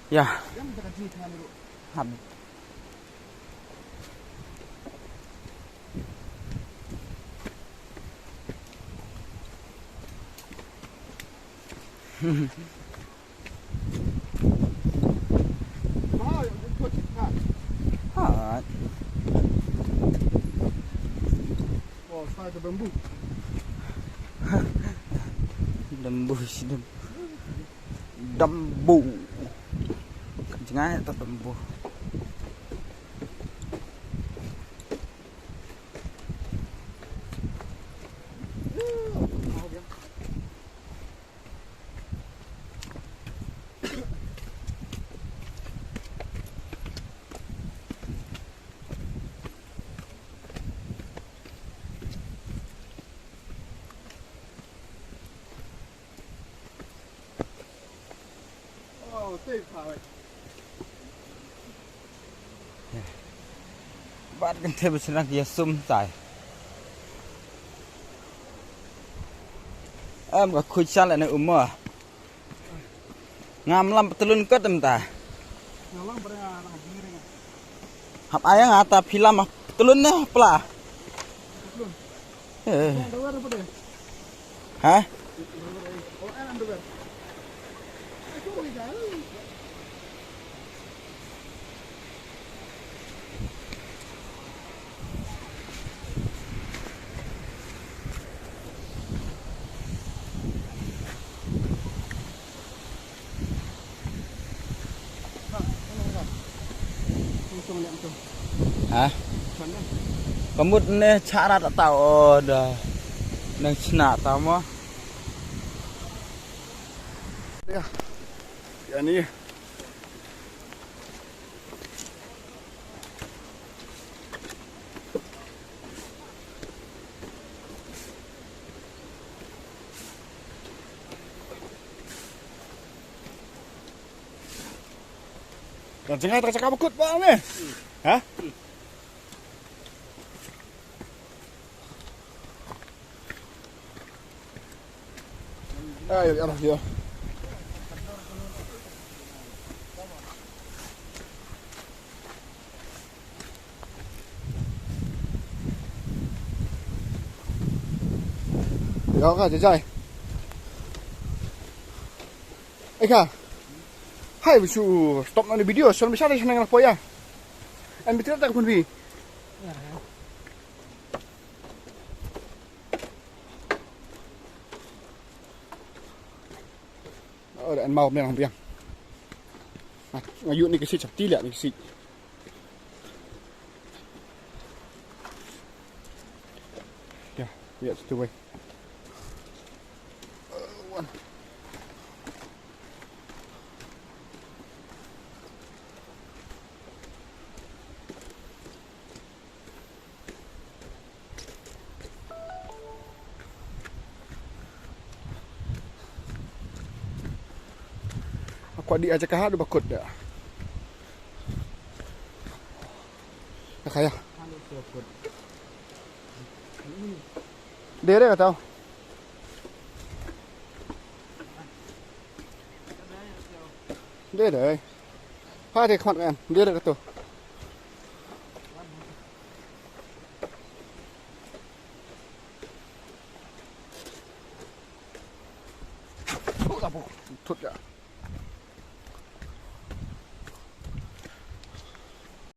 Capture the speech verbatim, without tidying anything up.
Ya. Hap. Hot. Oh, saya ke bambu. Bambu sini. Dambu. Ka jngai ta dambu. Bad kan te bsnang ya sum tai. Em ka khuid sal ne umma. Ngam lam patlun kot em ta. Hap ayang ata phi lam patlun ne pla. Eh. Ha? Ha? Ka mut ne chara ta ta o da. Nang chna ta mo. Ya. Ya ni. Ka jngai ta ka jaka ba kut ba ne. Ha? Ai, ya, ya. Ya ka jai. Ai ka. Hai bisu stop na video, sol bisa dai nang poya. An bitir ta kun bi. Ora an mau menang biang. Nga yu ni kisi chak tilia ni kisi. Ya, ya situ wei. Aku adi aja kahar bakut dah. Dah kaya. Dere kata. Dere. Hai dek mat kan. Dere kata.